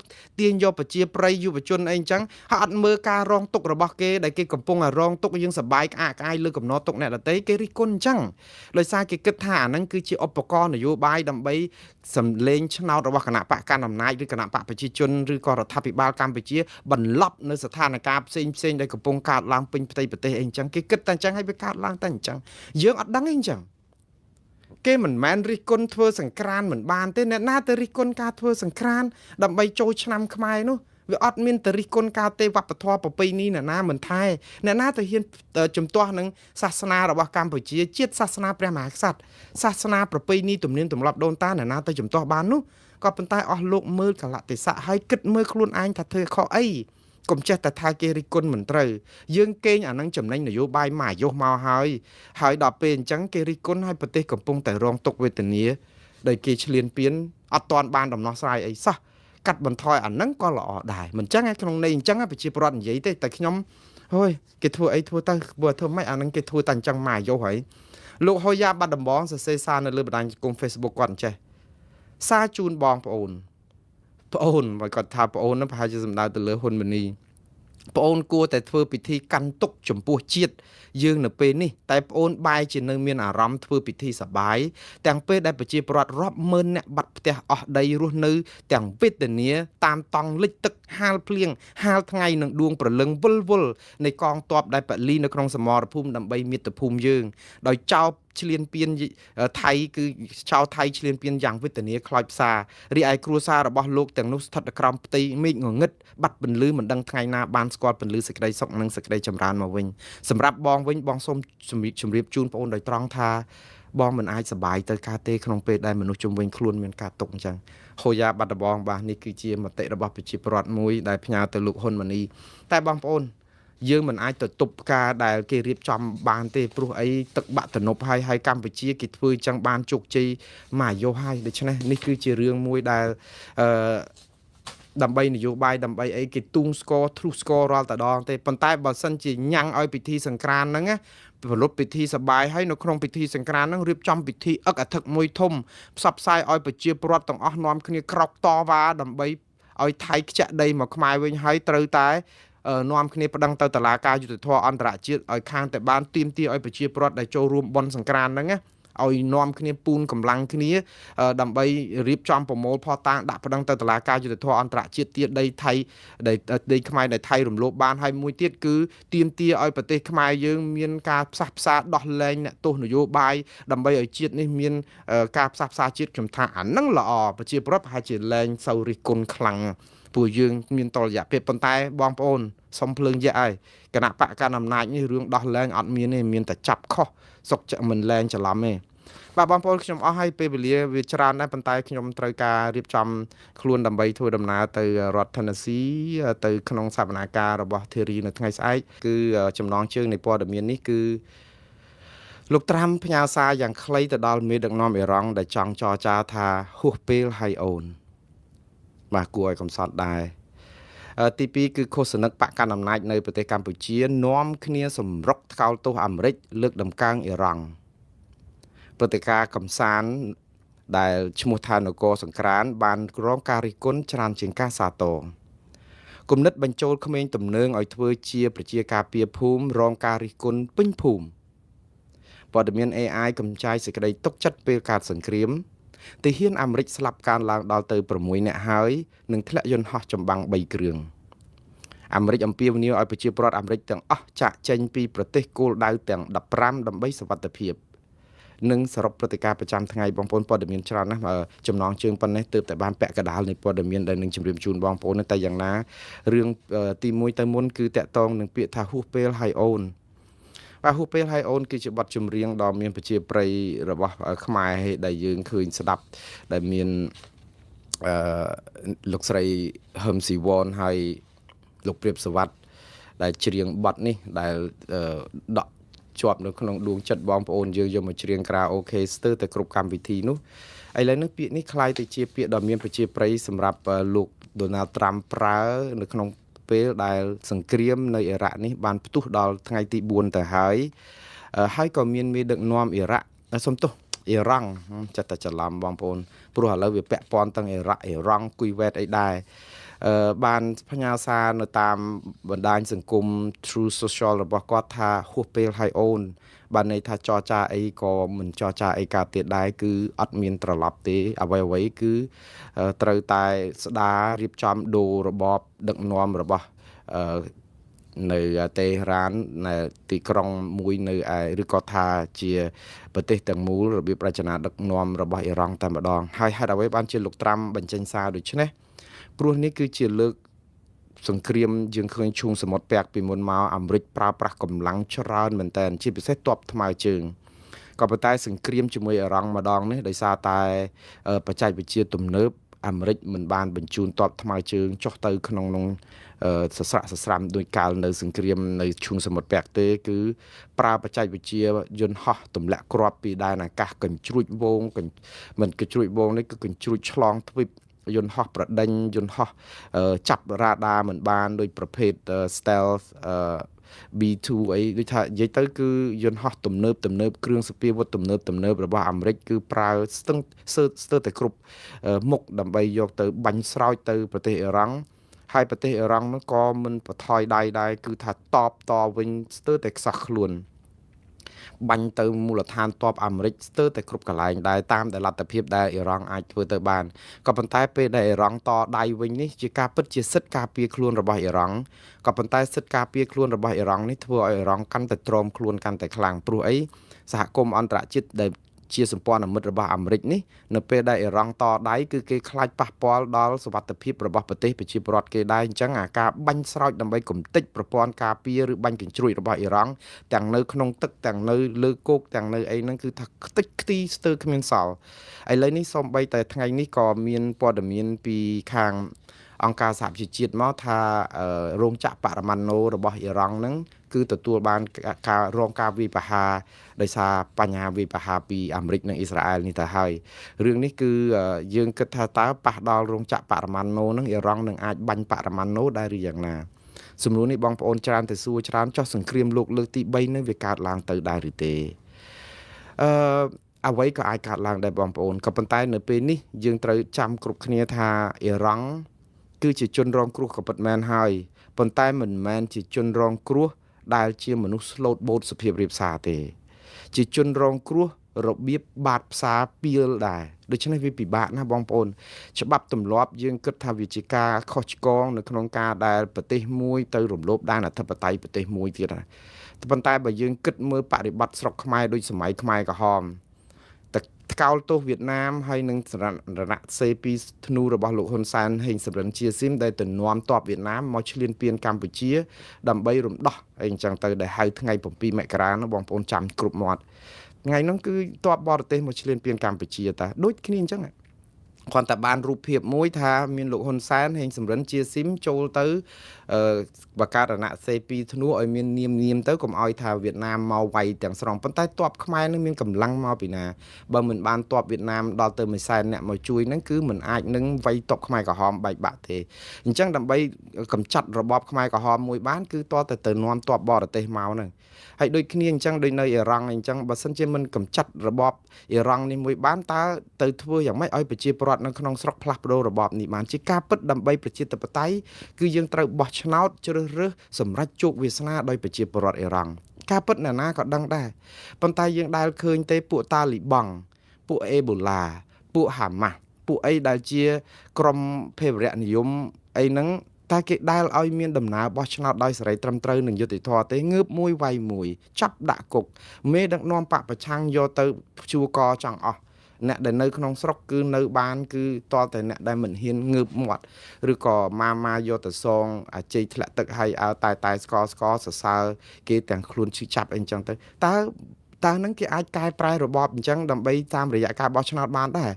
ទាញយកប្រជាប្រិយយុវជនអីអញ្ចឹងហើយអត់មើលការរងទុក្ខរបស់គេដែលគេកំពុងតែរងទុក្ខយើងសបាយក្អាកក្អាយលើកំណត់ទុក្ខអ្នកដទៃគេរិះគន់អញ្ចឹងដោយសារគេគិតថាអាហ្នឹងគឺជាឧបករណ៍នយោបាយដើម្បីសម្លេងឆ្នោតរបស់គណៈបកកណ្ដាលអំណាចឬគណៈបកប្រជាជនឬក៏រដ្ឋាភិបាលកម្ពុជាបន្លប់នៅស្ថានភាពផ្សេងផ្សេងដែលកំពុងកើតឡើងពេញផ្ទៃប្រទេសអីអញ្ចឹងគេគិតតែអញ្ចឹងហើយវាកើតឡើងតែអញ្ចឹងយើងអត់ដឹងអីអញ្ចឹងគេមិនមែនរិះគន់ធ្វើសង្ក្រានមិនបានទេអ្នកណាទៅរិះគន់ការធ្វើសង្ក្រានដើម្បីចូលឆ្នាំខ្មែរនោះវាអត់មានទៅរិះគន់ការទេវប្បធម៌ប្រពៃណីអ្នកណាមិនថែអ្នកណាទៅហ៊ានជំទាស់នឹងសាសនារបស់កម្ពុជាជាតិសាសនាព្រះមហាក្សត្រសាសនាប្រពៃណីទំនៀមទម្លាប់ដូនតាអ្នកណាទៅជំទាស់បាននោះក៏ប៉ុន្តែអស់លោកមើលកលៈទេសៈហើយគិតមើលខ្លួនឯងថាធ្វើខុសអីកុំចេះតែថាគេរិះគន់មិនត្រូវយើងកេងអានឹងចំណេញនយោបាយមួយអាយុមកហើយហើយដល់ពេលអញ្ចឹងគេរិះគន់ឲ្យប្រទេសកំពុងតែរងទុក្ខវេទនាដោយគេឈ្លានពានអត់ទាន់បានដំណោះស្រាយអីសោះកាត់បន្ថយអានឹងក៏ល្អដែរមិនចឹងឯក្នុងន័យអញ្ចឹងប្រជាពលរដ្ឋនិយាយទេតែខ្ញុំហូយគេធ្វើអីធ្វើទៅបើធ្វើម៉េចអានឹងគេធ្វើតែអញ្ចឹងមួយអាយុហើយលោកហូយ៉ាបាត់ដំបងសរសេរសារនៅលើបណ្ដាញសង្គម Facebook គាត់អញ្ចេះសារជូនបងប្អូនប្អូនបើគាត់ថាប្អូននោះប្រហែលជាសំដៅទៅលើហ៊ុនម៉ាណីប្អូនគួរតែធ្វើពិធីកាន់ទុកចំពោះជាតិយើងនៅពេលនេះតែប្អូនបែរជានៅមានអារម្មណ៍ធ្វើពិធីសប្បាយទាំងពេលដែលប្រជាពលរដ្ឋរាប់ម៉ឺនអ្នកបាត់ផ្ទះអស់ដីរស់នៅទាំងវេទនាតាមតង់លិចទឹកហាលភ្លៀងហាលថ្ងៃនឹងដួងព្រលឹងវិលវល់នៃកងទ័ពដែលពលីនៅក្នុងសមរភូមិដើម្បីមាតុភូមិយើងដោយចោលឈ្លានពានថៃគឺចោលថៃឈ្លានពានយ៉ាងវេទនាខ្លោចផ្សារីឯគ្រួសាររបស់លោកទាំងនោះស្ថិតនៅក្រោមផ្ទៃមេឃងងឹតបាត់ពន្លឺមិនដឹងថ្ងៃណាបានស្គាល់ពន្លឺសេចក្តីសុខនិងសេចក្តីចម្រើនមកវិញសម្រាប់បងវិញបងសូមជម្រាបជូនបងអូនដោយត្រង់ថាបងមិនអាចសប្បាយទៅការទេក្នុងពេលដែលមនុស្សជុំវិញខ្លួនមានការទុកអញ្ចឹងហូយ៉ាបាត់ដំបងបាទនេះគឺជាមតិរបស់ប្រជាពលរដ្ឋមួយដែលផ្ញើទៅលោកហ៊ុនម៉ាណីតែបងប្អូនយើងមិនអាចទៅទប់ការដែលគេរៀបចំបានទេព្រោះអីទឹកបាក់ទំនប់ហើយហើយកម្ពុជាគេធ្វើអញ្ចឹងបានជោគជ័យមួយអាយុហើយដូច្នេះនេះគឺជារឿងមួយដែលអឺដើម្បីនយោបាយដើម្បីអីគេទូងស្គរធ្លុះស្គររាល់តែដងទេប៉ុន្តែបើសិនជាញ៉ាំងឲ្យពិធីសង្ក្រានហ្នឹងណាប្រលប់ពិធីសបាយហើយនៅក្នុងពិធីសង្ក្រានហ្នឹងរៀបចំពិធីអឹកអធិកមួយធំផ្សព្វផ្សាយឲ្យប្រជាពលរដ្ឋទាំងអស់នាំគ្នាក្រោកតវ៉ាដើម្បីឲ្យថៃខ្ចាក់ដីមកខ្មែរវិញហើយត្រូវតែនាំគ្នាប្តឹងទៅតុលាការយុត្តិធម៌អន្តរជាតិឲ្យខាងតែបានទាមទារឲ្យប្រជាពលរដ្ឋដែលចូលរួមបុណ្យសង្ក្រានហ្នឹងណាឲ្យនាំគ្នាពូនកម្លាំងគ្នាដើម្បីរៀបចំប្រមូលផតាងដាក់ប្តឹងទៅតុលាការយុត្តិធម៌អន្តរជាតិទៀតដីថៃដីខ្មែរដែលថៃរំលោភបានហើយមួយទៀតគឺទាមទារឲ្យប្រទេសខ្មែរយើងមានការផ្សះផ្សាដោះលែងអ្នកទោសនយោបាយដើម្បីឲ្យជាតិនេះមានការផ្សះផ្សាជាតិខ្ញុំថាអានឹងល្អប្រជាពលរដ្ឋប្រហែលជាលែងសូវរិះគន់ខ្លាំងពួកយើងមានតលយៈភាពប៉ុន្តែបងប្អូនសុំភ្លើងយៈហើយគណៈបកកណ្ដាលអំណាចនេះរឿងដោះលែងអត់មានទេមានតែចាប់ខុសសុកចិត្តមិនលែងច្រឡំទេបាទបងប្អូនខ្ញុំអស់ហើយពេលវេលាវាច្រើនដែរប៉ុន្តែខ្ញុំត្រូវការរៀបចំខ្លួនដើម្បីធ្វើដំណើរទៅរដ្ឋ Tennessee ទៅក្នុងសវនាការរបស់ធីរីនៅថ្ងៃស្អែកគឺចំណងជើងនៃព័ត៌មាននេះគឺលោកត្រាំផ្ញើសារយ៉ាងខ្លីទៅដល់មេដឹកនាំអ៊ីរ៉ង់ដែលចង់ចរចាថាហួសពេលហើយអូនបាទគួរឲ្យកំសត់ដែរទី2គឺឃោសនិកបកកណ្ដាលអំណាចនៅប្រទេសកម្ពុជានាំគ្នាសម្រុកថ្កោលទោសអាមេរិកលើកដំកើងអ៊ីរ៉ង់ព្រឹត្តិការណ៍កំសាន្តដែលឈ្មោះថានគរសង្ក្រានបានរងការរិះគន់ច្រើនជាងការសាទរគំនិតបញ្ចូលក្មេងទំនើងឲ្យធ្វើជាប្រជាការពារភូមិរងការរិះគន់ពេញភូមិព័ត៌មាន AI កំចាយសេចក្តីទុកចិត្តពេលកើតសង្គ្រាមទាហានអាមេរិកស្លាប់កើនឡើងដល់ទៅ6នាក់ហើយនិងធ្លាក់យន្តហោះចម្បាំង3គ្រឿងអាមេរិកអំពាវនាវឲ្យប្រជាពលរដ្ឋអាមេរិកទាំងអស់ចាកចេញពីប្រទេសគោលដៅទាំង15ដើម្បីសុវត្ថិភាពនិងសរុបព្រឹត្តិការណ៍ប្រចាំថ្ងៃបងប្អូនព័ត៌មានច្រើនណាស់ចំណងជើងប៉ុណ្ណេះទើបតែបានពាក់កណ្ដាលនៃព័ត៌មានដែលនឹងជម្រាបជូនបងប្អូនតែយ៉ាងណារឿងទី1ទៅមុនគឺតកតងនឹងពាក្យថាហួសពេលហើយអូនបាទហួសពេលហើយអូនគឺជាបទចម្រៀងដ៏មានប្រជាប្រិយរបស់ខ្មែរដែលយើងឃើញស្ដាប់ដែលមានលោកស្រីហឹមស៊ីវ៉នហើយលោកព្រាបសវັດដែលច្រៀងបទនេះដែលដក់ជាប់នៅក្នុងដួងចិត្តបងប្អូនយើងយកមកច្រៀងក្រាអូខេស្ទើរតែគ្រប់កម្មវិធីនោះឥឡូវនេះពាក្យនេះក្លាយទៅជាពាក្យដ៏មានប្រជាប្រិយសម្រាប់លោកដូណាល់ត្រាំប្រើនៅក្នុងពេលដែលសង្គ្រាមនៅអ៊ីរ៉ាក់នេះបានផ្ទុះដល់ថ្ងៃទី4ទៅហើយហើយក៏មានមេដឹកនាំអ៊ីរ៉ាក់សុំទោស អ៊ីរ៉ង់ចិត្តតែច្រឡំបងប្អូនព្រោះឥឡូវវាពាក់ព័ន្ធទាំងអ៊ីរ៉ាក់អ៊ីរ៉ង់គុយវ៉េតអីដែរបានផ្ញើសារនៅតាមបណ្ដាញសង្គម True Social របស់គាត់ថាហួសពេលហើយអូនបានន័យថាចរចាអីក៏មិនចរចាអីកើតទៀតដែរគឺអត់មានត្រឡប់ទេអ្វីអ្វីគឺត្រូវតែស្ដាររៀបចំដូររបបដឹកនាំរបស់នៅតេហេរ៉ាននៅទីក្រុងមួយនៅឯឬក៏ថាជាប្រទេសទាំងមូលរបៀបរចនាដឹកនាំរបស់អ៊ីរ៉ង់តែម្ដងហើយហេតុអ្វីបានជាលោកត្រាំបញ្ចេញសារដូចនេះព្រោះនេះគឺជាលើកសង្គ្រាមយើងឃើញឈូងសមុទ្រពាក់ពីមុនមកអាមេរិកប្រើប្រាស់កម្លាំងច្រើនមែនតើជាពិសេសទ័ពថ្មើរជើងក៏ប៉ុន្តែសង្គ្រាមជាមួយអ៊ីរ៉ង់ម្ដងនេះដោយសារតែបច្ចេកវិទ្យាទំនើបអាមេរិកមិនបានបញ្ជូនទ័ពថ្មើរជើងចុះទៅក្នុងនោះសស្រាក់សស្រាំដោយកាលនៅសង្គ្រាមនៅឈូងសមុទ្រពាក់ទេគឺប្រើបច្ចេកវិទ្យាយន្តហោះទម្លាក់គ្រាប់ពីដែនអាកាសកញ្ជ្រួចវងមិនកញ្ជ្រួចវងនេះគឺកញ្ជ្រួចឆ្លងទ្វីបយន្តហោះប្រដេញយន្តហោះចាប់រ៉ាដាមិនបានដោយប្រភេទ stealth B2 អីដូចថានិយាយទៅគឺយន្តហោះទំនើបទំនើបគ្រឿងសព្វាវុធទំនើបទំនើបរបស់អាមេរិកគឺប្រើស្ទឹងស្ទើរតែគ្រប់មុខដើម្បីយកទៅបាញ់ស្រោចទៅប្រទេសអ៊ីរ៉ង់ហើយប្រទេសអ៊ីរ៉ង់នោះក៏មិនប្រថយដៃដែរគឺថាតបតវិញស្ទើរតែខ្សោះខ្លួនបាញ់ទៅមូលដ្ឋានទ័ពអាមេរិកស្ទើរតែគ្រប់កន្លែងដែរតាមដែលលទ្ធភាពដែលអ៊ីរ៉ង់អាចធ្វើទៅបានក៏ប៉ុន្តែពេលដែលអ៊ីរ៉ង់តដៃវិញនេះជាការពិតជាសិទ្ធិការពារខ្លួនរបស់អ៊ីរ៉ង់ក៏ប៉ុន្តែសិទ្ធិការពារខ្លួនរបស់អ៊ីរ៉ង់នេះធ្វើឲ្យអ៊ីរ៉ង់កាន់តែទ្រាំខ្លួនកាន់តែខ្លាំងព្រោះអីសហគមន៍អន្តរជាតិដែលជាសម្ព័ន្ធមិត្តរបស់អាមេរិកនេះនៅពេលដែលអ៊ីរ៉ង់តដៃគឺគេខ្លាចប៉ះពាល់ដល់សុវត្ថិភាពរបស់ប្រទេសប្រជាពលរដ្ឋគេដែរអញ្ចឹងអាការបាញ់ស្រោចដើម្បីគំទេចប្រព័ន្ធការពារឬបាញ់កញ្ជ្រួចរបស់អ៊ីរ៉ង់ទាំងនៅក្នុងទឹកទាំងនៅលើគោកទាំងនៅអីហ្នឹងគឺថាខ្ទេចខ្ទីស្ទើរគ្មានសល់ឥឡូវនេះសូម្បីតែថ្ងៃនេះក៏មានព័ត៌មានពីខាងអង្គការសហប្រជាជាតិមកថារោងចក្របរមាណូរបស់អ៊ីរ៉ង់ហ្នឹងគឺទទួលបានការរងការវាយប្រហារដោយសារបញ្ហាវាយប្រហារពីអាមេរិកនិងអ៊ីស្រាអែលនេះទៅហើយរឿងនេះគឺយើងគិតថាតើប៉ះដល់រោងចក្របរមាណូហ្នឹងអ៊ីរ៉ង់នឹងអាចបាញ់បរមាណូដែរឬយ៉ាងណាសំណួរនេះបងប្អូនច្រើនតែសួរច្រើនចោះសង្គ្រាមលោកលើកទី3នឹងវាកើតឡើងទៅដែរឬទេអឺអ្វីក៏អាចកើតឡើងដែរបងប្អូនក៏ប៉ុន្តែនៅពេលនេះយើងត្រូវចាំគ្រប់គ្នាថាអ៊ីរ៉ង់គឺជាជនរងគ្រោះក៏ពិតមែនហើយប៉ុន្តែមិនមែនជាជនរងគ្រោះដែលជាមនុស្សស្លូតបូតសុភាពរាបសារទេជាជនរងគ្រោះរបៀបបាតផ្សារពីលដែរដូច្នេះវាពិបាកណាស់បងប្អូនច្បាប់ទម្លាប់យើងគិតថាវាជាការខុសឆ្គងនៅក្នុងការដែលប្រទេសមួយទៅរំលោភដែនអធិបតេយ្យប្រទេសមួយទៀតណាប៉ុន្តែបើយើងគិតមើលបរិបត្តិស្រុកខ្មែរដូចសម័យខ្មែរក្រហមតថ្កោលទោសវៀតណាមហើយនឹងរណសេពីធ្នូរបស់លោកហ៊ុនសែនហេងសំរិនជាស៊ីមដែលទៅនាំទ័ពវៀតណាមមកឈ្លានពានកម្ពុជាដើម្បីរំដោះអីអញ្ចឹងទៅដែលហៅថ្ងៃ7មករានោះបងប្អូនចាំគ្រប់មាត់ថ្ងៃនោះគឺទ័ពបរទេសមកឈ្លានពានកម្ពុជាតាដូចគ្នាអញ្ចឹងគ្រាន់តែបានរូបភាពមួយថាមានលោកហ៊ុនសែនហេងសំរិនជាស៊ីមចូលទៅបកើតរណសេពីធ្នូឲ្យមាននាមនាមទៅកុំឲ្យថាវៀតណាមមកវាយទាំងស្រុងប៉ុន្តែទ័ពខ្មែរនឹងមានកម្លាំងមកពីណាបើមិនបានទ័ពវៀតណាមដល់ទៅ100,000អ្នកមកជួយនឹងគឺមិនអាចនឹងវាយទ័ពខ្មែរក្រហមបែកបាក់ទេអញ្ចឹងដើម្បីកម្ចាត់របបខ្មែរក្រហមមួយបានគឺតតែទៅនាំទ័ពបរទេសមកហ្នឹងហើយដូចគ្នាអញ្ចឹងដូចនៅអ៊ីរ៉ង់អញ្ចឹងបើសិនជាមិនកម្ចាត់របបអ៊ីរ៉ង់នេះមួយបានតើទៅធ្វើយ៉ាងម៉េចឲ្យប្រជាពលរដ្ឋនៅក្នុងស្រុកផ្លាស់ប្ដូររបបនេះបានជាការពិតដើម្បីប្រជាធិបតេយ្យគឺយើងត្រូវបោះឆ្នោតជ្រើសរើសសម្រាប់ជោគវាសនាដោយប្រជាពលរដ្ឋអ៊ីរ៉ង់ការពិតអ្នកណាក៏ដឹងដែរប៉ុន្តែយើងដែលឃើញទេពួកតាលីបង់ពួកអេបូឡាពួកហាម៉ាស់ពួកអីដែលជាក្រុមភេរវនិយមអីហ្នឹងតែគេដែលឲ្យមានដំណើរបោះឆ្នោតដោយសេរីត្រឹមត្រូវនិងយុត្តិធម៌ទេងើបមួយវាយមួយចាប់ដាក់គុកមេដឹកនាំបកប្រឆាំងយកទៅព្យួរកចង់អស់អ្នកដែលនៅក្នុងស្រុកគឺនៅបានគឺតតែអ្នកដែលមិនហ៊ានងើបមាត់ឬក៏ម៉ាម៉ាយកទៅសងអាជ័យធ្លាក់ទឹកឲ្យអើតែតែស្កស្កសរសើរគេទាំងខ្លួនឈឺចាប់អីចឹងទៅតើនឹងគេអាចកែប្រែរបបអញ្ចឹងដើម្បីតាមរយៈការបោះឆ្នោតបានដែរ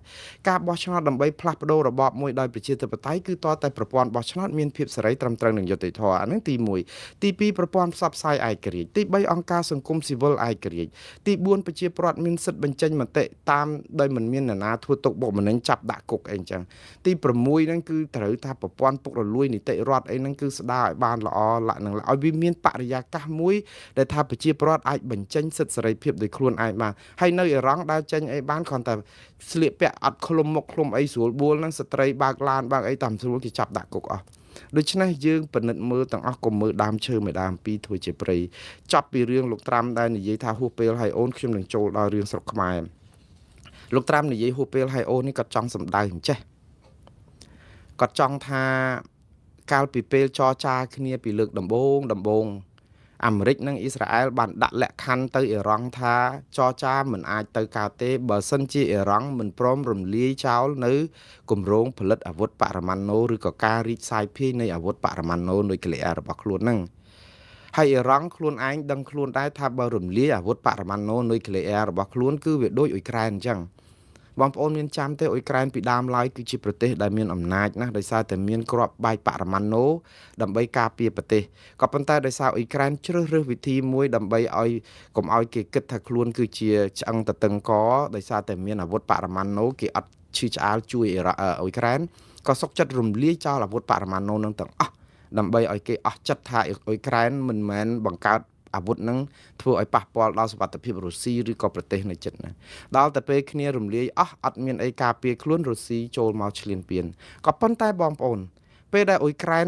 ការបោះឆ្នោតដើម្បីផ្លាស់ប្ដូររបបមួយដោយប្រជាធិបតេយ្យគឺតតែប្រព័ន្ធបោះឆ្នោតមានភាពសេរីត្រឹមត្រូវនិងយុត្តិធម៌អាហ្នឹងទី1ទី2ប្រព័ន្ធផ្សព្វផ្សាយឯករាជ្យទី3អង្គការសង្គមស៊ីវិលឯករាជ្យទី4ប្រជាពលរដ្ឋមានសិទ្ធិបញ្ចេញមតិតាមដោយមិនមាននរណាធ្វើទុកបុកម្នេញចាប់ដាក់គុកអីអញ្ចឹងទី6ហ្នឹងគឺត្រូវថាប្រព័ន្ធពុករលួយនីតិរដ្ឋអីហ្នឹងគឺស្ដារឲ្យបានល្អលក្ខនឹងឲ្យវាមានបរិយាកាសមួយដែលថាប្រជាពលរដ្ឋអាចបញ្ចេញសិទ្ធិសេរីភាព ដោយខ្លួនឯងបានហើយនៅអ៊ីរ៉ង់ដើរចេញអីបានគ្រាន់តែស្លៀកពាក់អត់ឃ្លុំមុខឃ្លុំអីស្រួលបួលហ្នឹងស្ត្រីបើកឡានបើកអីតាមស្រួលគេចាប់ដាក់គុកអស់ដូច្នេះយើងពិនិត្យមើលទាំងអស់កុំមើលដើមឈើមួយដើមពីរធ្វើជាព្រៃចាប់ពីរឿងលោកត្រាំដែលនិយាយថាហួសពេលហើយអូនខ្ញុំនឹងចូលដល់រឿងស្រុកខ្មែរលោកត្រាំនិយាយហួសពេលហើយអូននេះគាត់ចង់សម្ដៅអញ្ចេះគាត់ចង់ថាកាលពីពេលចរចាគ្នាពីលើកដំបូងអាមេរិកនិងអ៊ីស្រាអែលបានដាក់លក្ខខណ្ឌទៅអ៊ីរ៉ង់ថាចរចាមិនអាចទៅកើតទេបើសិនជាអ៊ីរ៉ង់មិនព្រមរំលាយចោលនៅគម្រោងផលិតអាវុធបរមាណូឬក៏ការរីកសាយភាយនៃអាវុធបរមាណូនុយក្លេអ៊ែររបស់ខ្លួនហ្នឹងហើយអ៊ីរ៉ង់ខ្លួនឯងដឹងខ្លួនដែរថាបើរំលាយអាវុធបរមាណូនុយក្លេអ៊ែររបស់ខ្លួនគឺវាដូចអ៊ុយក្រែនអញ្ចឹងបងប្អូនមានចាំទេអ៊ុយក្រែនពីដើមឡើយគឺជាប្រទេសដែលមានអំណាចណាស់ដោយសារតែមានគ្រាប់បែកបរមាណូដើម្បីការពារប្រទេសក៏ប៉ុន្តែដោយសារអ៊ុយក្រែនជ្រើសរើសវិធីមួយដើម្បីឲ្យកុំឲ្យគេគិតថាខ្លួនគឺជាឆ្អឹងតឹងកដោយសារតែមានអាវុធបរមាណូគេអត់ឈឺឆ្អាលជួយអ៊ុយក្រែនក៏សុកចិត្តរំលាយចោលអាវុធបរមាណូនឹងទាំងអស់ដើម្បីឲ្យគេអស់ចិត្តថាអ៊ុយក្រែនមិនមែនបង្កើតអាវុធនឹងធ្វើឲ្យប៉ះពាល់ដល់សុវត្ថិភាពរុស្ស៊ីឬក៏ប្រទេសនៅជិតណាដល់តែពេលគ្នារំលាយអស់អត់មានអីការពារខ្លួនរុស្ស៊ីចូលមកឈ្លានពានក៏ប៉ុន្តែបងប្អូនពេលដែលអ៊ុយក្រែន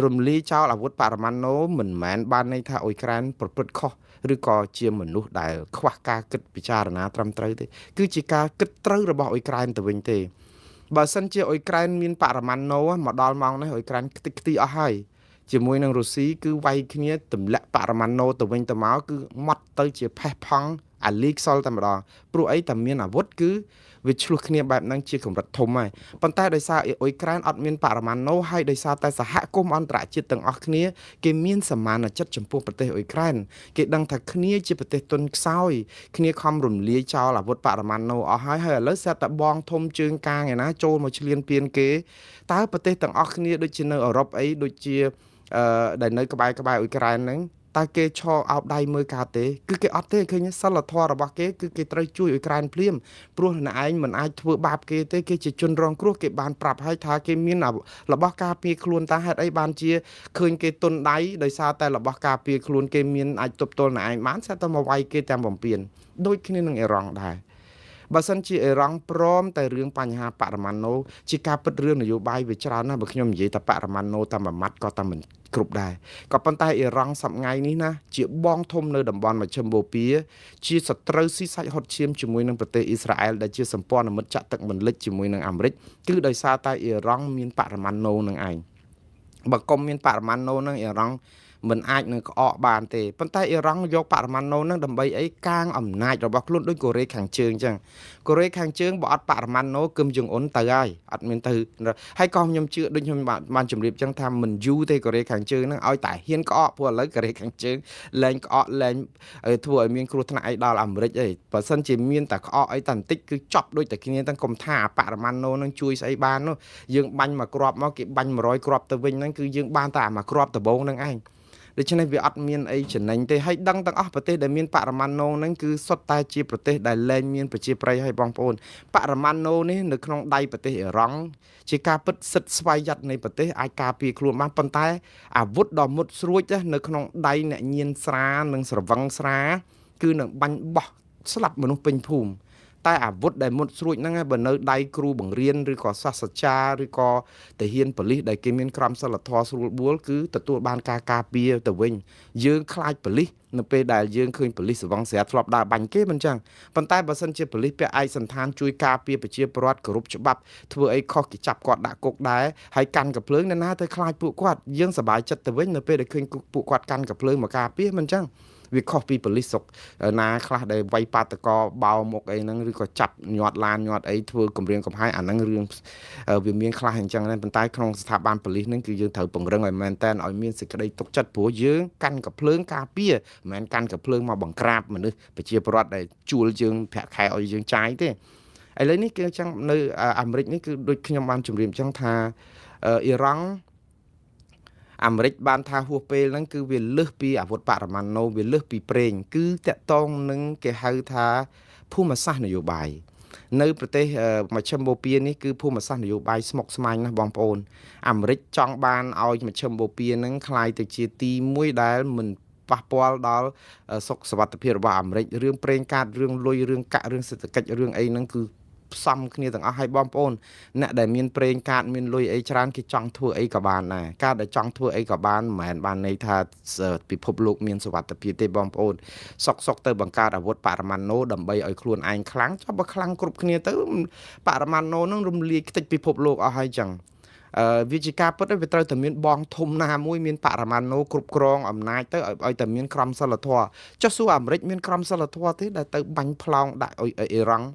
រំលាយចោលអាវុធបរមាណូមិនមែនបានន័យថាអ៊ុយក្រែនប្រព្រឹត្តខុសឬក៏ជាមនុស្សដែលខ្វះការគិតពិចារណាត្រឹមត្រូវទេគឺជាការគិតត្រូវរបស់អ៊ុយក្រែនទៅវិញទេបើសិនជាអ៊ុយក្រែនមានបរមាណូមកដល់ម៉ោងនេះអ៊ុយក្រែនខ្ទេចខ្ទីអស់ហើយជាមួយនឹងរុស្ស៊ីគឺវាយគ្នាទម្លាក់បរមាណូទៅវិញទៅមកគឺម៉ត់ទៅជាផេះផង់អាលីខ្សលតែម្ដងព្រោះអីតែមានអាវុធគឺវាឆ្លោះគ្នាបែបហ្នឹងជាកម្រិតធំហើយប៉ុន្តែដោយសារអ៊ុយក្រែនអត់មានបរមាណូហើយដោយសារតែសហគមន៍អន្តរជាតិទាំងអស់គ្នាគេមានសមានចិត្តចំពោះប្រទេសអ៊ុយក្រែនគេដឹងថាគ្នាជាប្រទេសទុនខ្សោយគ្នាខំរំលាយចោលអាវុធបរមាណូអស់ហើយហើយឥឡូវស្រាប់តែបងធំជើងកាងឯណាចូលមកឈ្លានពានគេតើប្រទេសទាំងអស់គ្នាដូចជានៅអឺរ៉ុបអីដូចជាដែលនៅក្បែរអ៊ុយក្រែនហ្នឹងតើគេឈរអោបដៃមើលកើតទេគឺគេអត់ទេឃើញសិលធម៌របស់គេគឺគេត្រូវជួយអ៊ុយក្រែនភ្លាមព្រោះអ្នកឯងមិនអាចធ្វើបាបគេទេគេជាជនរងគ្រោះគេបានប្រាប់ឲ្យថាគេមានរបស់ការពារខ្លួនតើហេតុអីបានជាឃើញគេទុនដៃដោយសារតែរបស់ការពារខ្លួនគេមានអាចទប់ទល់អ្នកឯងបានស្រាប់តែមកវាយគេទាំងបំពេញដូចគ្នានឹងអ៊ីរ៉ង់ដែរបើសិនជាអ៊ីរ៉ង់ព្រមតែរឿងបញ្ហាបរមាណូជាការពិតរឿងនយោបាយវាច្រើនណាស់បើខ្ញុំនិយាយតែបរមាណូតែមួយម៉ាត់ក៏តែមិនគ្រប់ដែរក៏ប៉ុន្តែអ៊ីរ៉ង់សប្ងៃនេះណាជាបងធំនៅតំបន់មជ្ឈិមបូព៌ាជាសត្រូវស៊ីសាច់ហុតឈាមជាមួយនឹងប្រទេសអ៊ីស្រាអែលដែលជាសម្ព័ន្ធមិត្តចាក់ទឹកមិនលិចជាមួយនឹងអាមេរិកគឺដោយសារតែអ៊ីរ៉ង់មានបរមាណូនឹងឯងបើកុំមានបរមាណូនឹងអ៊ីរ៉ង់មិនអាចនឹងក្អកបានទេប៉ុន្តែអ៊ីរ៉ង់យកបរមាណូនឹងដើម្បីអីកាងអំណាចរបស់ខ្លួនដូចកូរ៉េខាងជើងអញ្ចឹងកូរ៉េខាងជើងបើអត់បរមាណូគឹមជុងអ៊ុនទៅហើយអត់មានទៅហើយក៏ខ្ញុំជឿដូចខ្ញុំបានជម្រាបអញ្ចឹងថាមិនយូរទេកូរ៉េខាងជើងហ្នឹងឲ្យតែហ៊ានក្អកព្រោះឥឡូវកូរ៉េខាងជើងលែងក្អកលែងធ្វើឲ្យមានគ្រោះថ្នាក់អីដល់អាមេរិកអីបើសិនជាមានតែក្អកអីតែបន្តិចគឺចប់ដូចតែគ្នាទាំងកុំថាបរមាណូនឹងជួយស្អីបាននោះយើងបាញ់មួយគ្រាប់មកគេបាញ់100គ្រាប់ទៅវិញហ្នឹងគឺយើងបានតែមួយគ្រាប់ដំបូងហ្នឹងឯងដូច្នេះវាអត់មានអីចំណេញទេហើយដឹងទាំងអស់ប្រទេសដែលមានបរមាណូហ្នឹងគឺសុទ្ធតែជាប្រទេសដែលលែងមានប្រជាប្រិយហើយបងប្អូនបរមាណូនេះនៅក្នុងដៃប្រទេសអ៊ីរ៉ង់ជាការពិតសិទ្ធិស្វ័យយ័តនៃប្រទេសអាចការពារខ្លួនបានប៉ុន្តែអាវុធដ៏មុតស្រួចនៅក្នុងដៃអ្នកញៀនស្រានិងស្រវឹងស្រាគឺនឹងបាញ់បោះស្លាប់មនុស្សពេញភូមិតែអាវុធដែលមុតស្រួចហ្នឹងបើនៅដៃគ្រូបង្រៀនឬក៏សាស្ត្រាចារ្យឬក៏ទាហានប៉ូលីសដែលគេមានក្រមសីលធម៌ស្រួលបួលគឺទទួលបានការការពារទៅវិញយើងខ្លាចប៉ូលីសនៅពេលដែលយើងឃើញប៉ូលីសសវងស្រាធ្លាប់ដើរបាញ់គេមិនចឹងប៉ុន្តែបើសិនជាប៉ូលីសពាក់ឯកសណ្ឋានជួយការពារប្រជាពលរដ្ឋគោរពច្បាប់ធ្វើអីខុសគេចាប់គាត់ដាក់គុកដែរហើយកាន់កាំភ្លើងនរណាទៅខ្លាចពួកគាត់យើងសប្បាយចិត្តទៅវិញនៅពេលដែលឃើញពួកគាត់កាន់កាំភ្លើងមកការពារមិនចឹងវាខុសពីប៉ូលីសស្រុកណាខ្លះដែលវាយបាតកបោមុខអីហ្នឹងឬក៏ចាប់ញាត់ឡានញាត់អីធ្វើគម្រាមកំហែងអាហ្នឹងរឿងវាមានខ្លះអញ្ចឹងដែរប៉ុន្តែក្នុងស្ថាប័នប៉ូលីសហ្នឹងគឺយើងត្រូវពង្រឹងឲ្យមែនតើឲ្យមានសេចក្តីទុកចិត្តព្រោះយើងកាន់កាំភ្លើងការពារមិនមែនកាន់កាំភ្លើងមកបង្ក្រាបមនុស្សប្រជាពលរដ្ឋដែលជួលយើងប្រាក់ខែឲ្យយើងចាយទេឥឡូវនេះគឺអញ្ចឹងនៅអាមេរិកនេះគឺដូចខ្ញុំបានជម្រាបអញ្ចឹងថាអ៊ីរ៉ង់អាមេរិកបានថាហួសពេលហ្នឹងគឺវាលើសពីអាវុធបរមាណូវាលើសពីប្រេងគឺតកតងនឹងគេហៅថាភូមិសាស្ត្រនយោបាយនៅប្រទេសមជ្ឈិមបូព៌ានេះគឺភូមិសាស្ត្រនយោបាយស្មុគស្មាញណាស់បងប្អូនអាមេរិកចង់បានឲ្យមជ្ឈិមបូព៌ាហ្នឹងក្លាយទៅជាទីមួយដែលមិន ប៉ះពាល់ដល់សុខសុវត្ថិភាពរបស់អាមេរិករឿងប្រេងកាតរឿងលុយរឿងកាក់រឿងសេដ្ឋកិច្ចរឿងអីហ្នឹងគឺផ្សំគ្នាទាំងអស់ហើយបងប្អូនអ្នកដែលមានប្រេងកាតមានលុយអីច្រើនគេចង់ធ្វើអីក៏បានដែរការដែលចង់ធ្វើអីក៏បានមិនមែនបានន័យថាពិភពលោកមានសុវត្ថិភាពទេបងប្អូនសុកសុកទៅបង្កើតអាវុធបរមាណូដើម្បីឲ្យខ្លួនឯងខ្លាំងចុះបើខ្លាំងគ្រប់គ្នាទៅបរមាណូនឹងរំលាយខ្ទេចពិភពលោកអស់ហើយចឹងអឺវាជាការពិតវាត្រូវតែមានបងធំណាមួយមានបរមាណូគ្រប់គ្រងអំណាចទៅឲ្យតែមានក្រមសីលធម៌ចុះសួរអាមេរិកមានក្រមសីលធម៌ទេដែលទៅបាញ់ផ្លោងដាក់អ៊ីរ៉ង់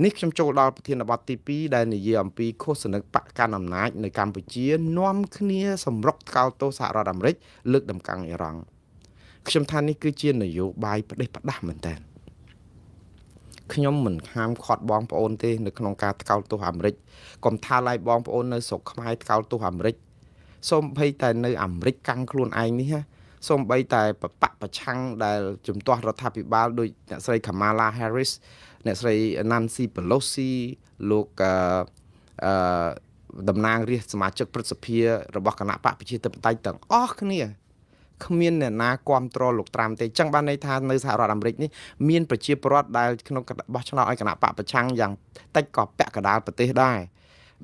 នេះខ្ញុំចូលដល់ប្រធានបទទី2ដែលនិយាយអំពីឃោសនិកបកកាន់អំណាចនៅកម្ពុជានាំគ្នាសម្រុកថ្កោលទោសសហរដ្ឋអាមេរិកលើកតម្កើងអ៊ីរ៉ង់ខ្ញុំថានេះគឺជានយោបាយផ្ដេសផ្ដាស់មែនតើខ្ញុំមិនហាមឃាត់បងប្អូនទេនៅក្នុងការថ្កោលទោសអាមេរិកកុំថាឡើយបងប្អូននៅស្រុកខ្មែរថ្កោលទោសអាមេរិកសូម្បីតែនៅអាមេរិកកាំងខ្លួនឯងនេះណាសូម្បីតែបពប្រឆាំងដែលជំទាស់រដ្ឋាភិបាលដោយអ្នកស្រី Kamala Harris អ្នកស្រី Nancy Pelosi លោកអឺតំណាងរាស្ត្រសមាជិកព្រឹទ្ធសភារបស់គណៈបកប្រជាធិបតេយ្យទាំងអស់គ្នាគ្មានអ្នកណាគ្រប់គ្រងលោកត្រាំទេចឹងបានន័យថានៅសហរដ្ឋអាមេរិកនេះមានប្រជាពលរដ្ឋដែលក្នុងបោះឆ្នោតឲ្យគណៈបកប្រឆាំងយ៉ាងតិចក៏ពាក់កណ្ដាលប្រទេសដែរ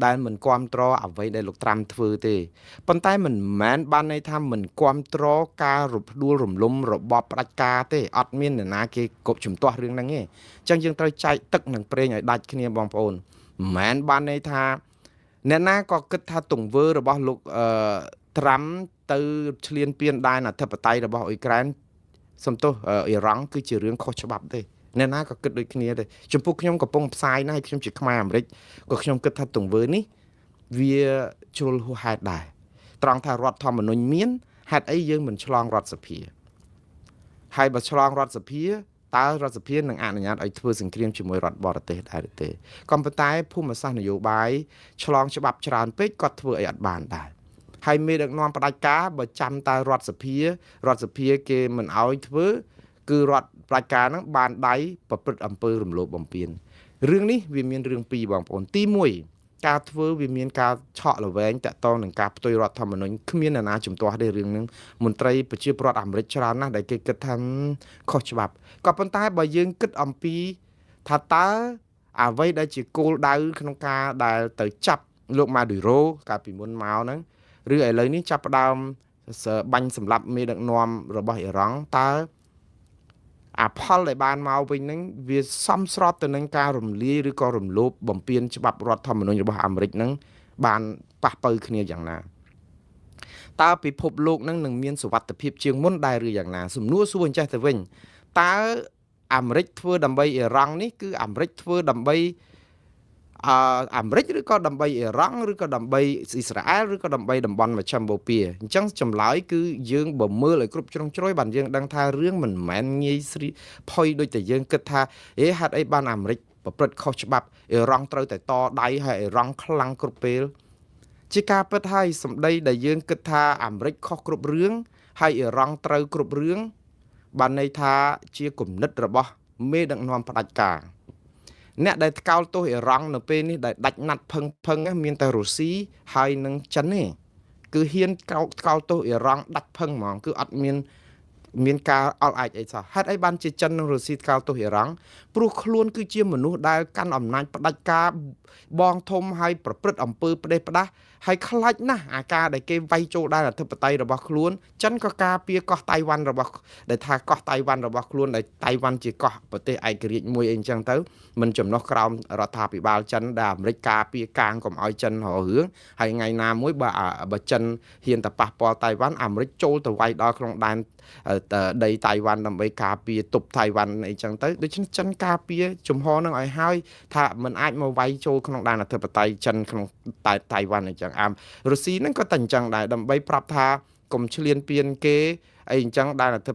ដែលមិនគ្រប់គ្រងអ្វីដែលលោកត្រាំធ្វើទេប៉ុន្តែមិនមែនបានន័យថាមិនគ្រប់គ្រងការរំដួលរំលំរបបផ្ដាច់ការទេអត់មានអ្នកណាគេគប់ជំទាស់រឿងហ្នឹងទេអញ្ចឹងយើងត្រូវចែកទឹកនិងប្រេងឲ្យដាច់គ្នាបងប្អូនមិនមែនបានន័យថាអ្នកណាក៏គិតថាទង្វើរបស់លោកអឺត្រាំទៅឈ្លានពានដែនអធិបតេយ្យរបស់អ៊ុយក្រែនសំទោសអ៊ីរ៉ង់គឺជារឿងខុសច្បាប់ទេអ្នកណាក៏គិតដូចគ្នាដែរចំពោះខ្ញុំកំពុងផ្សាយណាស់ខ្ញុំជាខ្មែរអាមេរិកក៏ខ្ញុំគិតថាទង្វើនេះវាជ្រុលហួសហេតុដែរត្រង់ថារដ្ឋធម្មនុញ្ញមានហេតុអីយើងមិនឆ្លងរដ្ឋសភាហើយបើឆ្លងរដ្ឋសភាតើរដ្ឋសភានឹងអនុញ្ញាតឲ្យធ្វើសង្គ្រាមជាមួយរដ្ឋបរទេសដែរទេក៏ប៉ុន្តែភូមិសាស្ត្រនយោបាយឆ្លងច្បាប់ច្រើនពេកគាត់ធ្វើអីអត់បានដែរហើយមេដឹកនាំផ្ដាច់ការបើចាំតែរដ្ឋសភារដ្ឋសភាគេមិនឲ្យធ្វើគឺរដ្ឋផ្ដាច់ការហ្នឹងបានដៃប្រព្រឹត្តអំពើរំលោភបំពានរឿងនេះវាមានរឿងពីរបងប្អូនទី1ការធ្វើវាមានការឆក់ល្វែងតាក់ទងនឹងការផ្ទុយរដ្ឋធម្មនុញ្ញគ្មានអ្នកណាជំទាស់ទេរឿងហ្នឹងមន្ត្រីប្រជាពលរដ្ឋអាមេរិកច្រើនណាស់ដែលគេគិតថាខុសច្បាប់ក៏ប៉ុន្តែបើយើងគិតអំពីថាតើអ្វីដែលជាគោលដៅក្នុងការដែលទៅចាប់លោកម៉ាឌូរ៉ូកាលពីមុនមកហ្នឹងឬឥឡូវនេះចាប់ផ្ដើមបាញ់សម្លាប់មេដឹកនាំរបស់អ៊ីរ៉ង់តើអាផលដែលបានមកវិញហ្នឹងវាសមស្របទៅនឹងការរំលាយឬក៏រំលោភបំពានច្បាប់រដ្ឋធម្មនុញ្ញរបស់អាមេរិកហ្នឹងបានប៉ះពៅគ្នាយ៉ាងណាតើពិភពលោកហ្នឹងនឹងមានសុវត្ថិភាពជាងមុនដែរឬយ៉ាងណាសំណួរសួរអញ្ចេះទៅវិញតើអាមេរិកធ្វើដើម្បីអ៊ីរ៉ង់នេះគឺអាមេរិកធ្វើដើម្បីអឺអាមេរិកឬក៏ដើម្បីអ៊ីរ៉ង់ឬក៏ដើម្បីអ៊ីស្រាអែលឬក៏ដើម្បីតំបន់មជ្ឈិមបូព៌ាអញ្ចឹងចម្លើយគឺយើងបើមើលឲ្យគ្រប់ជ្រុងជ្រោយបានយើងដឹងថារឿងមិនមែនងាយស្រីផុយដូចតែយើងគិតថាអេហេតុអីបានអាមេរិកប្រព្រឹត្តខុសច្បាប់អ៊ីរ៉ង់ត្រូវតែតដៃហើយអ៊ីរ៉ង់ខ្លាំងគ្រប់ពេលជាការពិតហើយសម្ដីដែលយើងគិតថាអាមេរិកខុសគ្រប់រឿងហើយអ៊ីរ៉ង់ត្រូវគ្រប់រឿងបានន័យថាជាគំនិតរបស់មេដឹកនាំផ្ដាច់ការអ្នកដែលថ្កោលទោសអ៊ីរ៉ង់នៅពេលនេះដែលដាច់ណាត់ផឹងផឹងមានតែរុស្ស៊ីហើយនិងចិនទេគឺហ៊ានកោលទោសអ៊ីរ៉ង់ដាច់ផឹងហ្មងគឺអត់មានការអល់អាចអីសោះហេតុអីបានជាចិននិងរុស្ស៊ីថ្កោលទោសអ៊ីរ៉ង់ព្រោះខ្លួនគឺជាមនុស្សដែលកាន់អំណាចផ្ដាច់ការបងធំហើយប្រព្រឹត្តអំពើផ្ដេសផ្ដាស់ហើយខ្លាចណាស់អាការដែលគេវាយចូលដែនអធិបតេយ្យរបស់ខ្លួនចិនក៏ការពារកោះតៃវ៉ាន់របស់ដែលថាកោះតៃវ៉ាន់របស់ខ្លួនដែលតៃវ៉ាន់ជាកោះប្រទេសឯករាជ្យមួយអីអញ្ចឹងទៅមិនចំណុះក្រោមរដ្ឋាភិបាលចិនដែលអាមេរិកការពារកាងកុំឲ្យចិនរករឿងហើយថ្ងៃណាមួយបើចិនហ៊ានតែប៉ះពាល់តៃវ៉ាន់អាមេរិកចូលទៅវាយដល់ក្នុងដែនដីតៃវ៉ាន់ដើម្បីការពារទប់តៃវ៉ាន់អីចឹងទៅដូច្នេះចិនការពារជំហរនឹងឲ្យហើយថាมันអាចមកវាយចូលក្នុងដែនអធិបតេយ្យចិនក្នុងតៃវ៉ាន់អីចឹងអារុស្ស៊ីហ្នឹងក៏តែអញ្ចឹងដែរដើម្បីប្រាប់ថាកុំឈ្លានពានគេអីអញ្ចឹងដែនអធិប